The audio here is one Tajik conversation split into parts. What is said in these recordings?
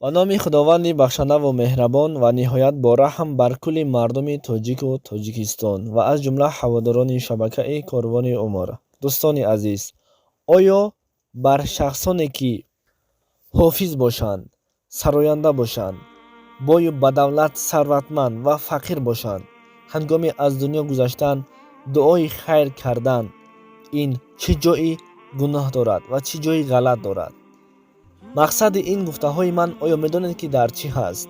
Ба номи Худованди бахшандаву меҳрабон ва ниҳоят бораҳм бар кулли мардуми тоҷику Тоҷикистон ва аз ҷумла ҳаводорони шабакаи Корвони Умр. Дӯстони азиз, оё бар шахсоне, ки ҳофиз бошанд, сароянда бошанд, бою бадавлат, сарватманд ва фақир бошанд, ҳангоми аз дунё гузаштан дуои хайр кардан ин чӣ ҷои гуноҳ дорад ва чӣ ҷои ғалат дорад? Мақсади ин гуфтаҳои ман оё медонед, ки дар чӣ ҳаст?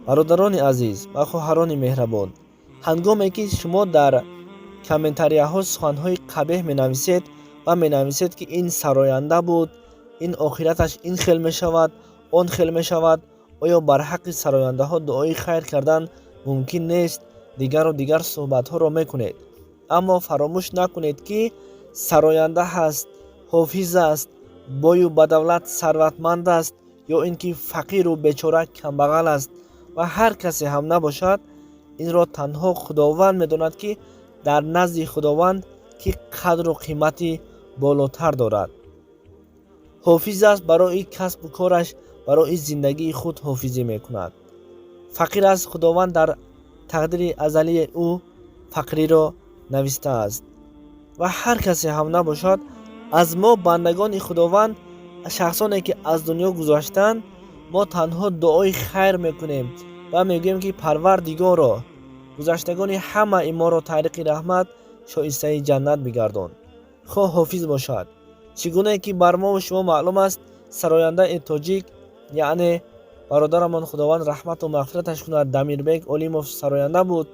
Бародарони азиз ва хоҳарони меҳрабон, ҳангоме ки шумо дар комментарияҳо суханҳои қабеҳ менависед ва менависед, ки ин сароянда буд, ин охираташ ин хел мешавад, он хел мешавад, оё бар ҳаққи сарояндаҳо дуои хайр кардан мумкин нест, дигару дигар суҳбатҳоро мекунед. Аммо фаромӯш накунед, ки сароянда ҳаст, ҳофиз аст, бою бадавлат, сарватманд аст ё ин ки фақиру бечора, камбағал аст ва ҳар касе ҳам набошад, инро танҳо Худованд медонад, ки дар назди Худованд ки қадру қимати болотар дорад. Ҳофиз аст, барои касбу кораш, барои зиндагии худ ҳофизӣ мекунад. Фақир аст, Худованд дар тақдири азалии ӯ фақриро навистааст. Ва ҳар касе ҳам набошад, аз мо, бандагони Худованд, шахсоне ки аз дунё гузаштанд, мо танҳо дуои хайр мекунем ва мегӯем, ки Парвардигоро, гузаштагони ҳамаи моро тариқи раҳмат шоистаи ҷаннат бигардон. Хоҳ ҳофиз бошад, чӣ гунае ки бар мову шумо маълум аст, сарояндаи тоҷик, яъне бародарамон, Худованд раҳмату мағфираташ кунад, Дамирбек Олимов сароянда буд,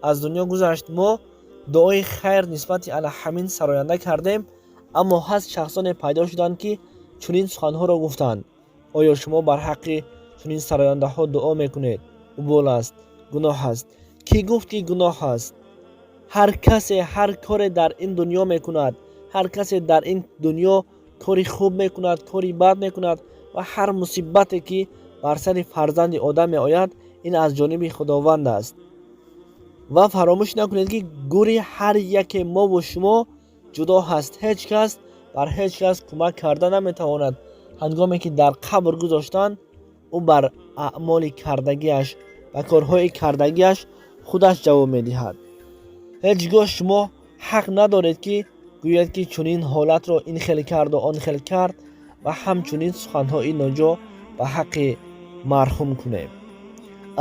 аз дунё гузашт. Мо дуои хайр нисбати ана ҳамин сароянда кардем, аммо ҳаст шахсоне пайдо шуданд, ки чунин суханҳоро гуфтанд: оё шумо бар ҳаққи чунин сарояндаҳо дуо мекунед, убол аст, гуноҳ аст. Кӣ гуфт, ки гуноҳ аст? Ҳар касе ҳар коре дар ин дунё мекунад, ҳар касе дар ин дунё кори хуб мекунад, кори бад мекунад ва ҳар мусибате, ки бар сари фарзанди одам меояд, ин аз ҷониби Худованд аст. Ва фаромӯш накунед, ки гури ҳар яке мову шумо ҷудо ҳаст. Ҳеҷ кас бар ҳеҷ кас кӯмак карда наметавонад. Ҳангоме ки дар қабр гузоштанд, ӯ бар аъмоли кардагиаш, ба корҳои кардагиаш худаш ҷавоб медиҳад. Ҳеҷ гоҳ шумо ҳақ надоред, ки гӯяд, ки чунин ҳолатро ин хел карду он хел кард ва ҳамчунин суханҳои ноҷо ба ҳаққи марҳум кунем.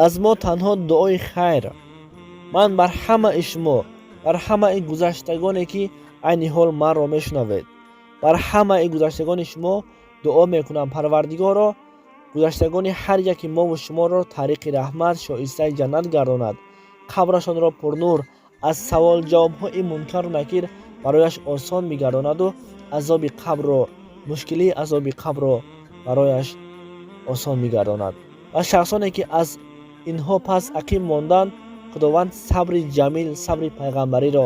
Аз мо танҳо дуои хайр. Ман бар ҳамаи шумо, бар ҳамаи гузаштагоне, ки айни ҳол манро мешунавед, бар ҳамаи гузаштагони шумо дуо мекунам: Парвардигоро, гузаштагони ҳар яки мову шуморо тариқи раҳмат шоистаи ҷаннат гардонад, қабрашонро пурнур, аз саволҷавобҳои мункару накир барояш осон мегардонаду азоби қабрро, мушкилии азоби қабрро барояш осон мегардонад. Ва шахсоне, ки аз инҳо пас ақим монданд, Худованд сабри ҷамил, сабри пайғамбариро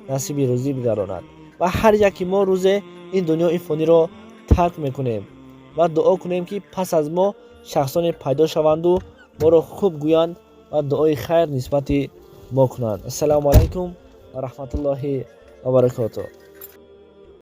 насиби рӯзӣ бигардонад. Ва ҳар яки мо рӯзе ин дунёи фониро тарк мекунем ва дуо кунем, ки пас аз мо шахсоне пайдо шаванду моро хуб гӯянд ва дуои хайр нисбати мо кунанд. Ассалому алайкум ва раҳматуллоҳи ва баракотуҳ.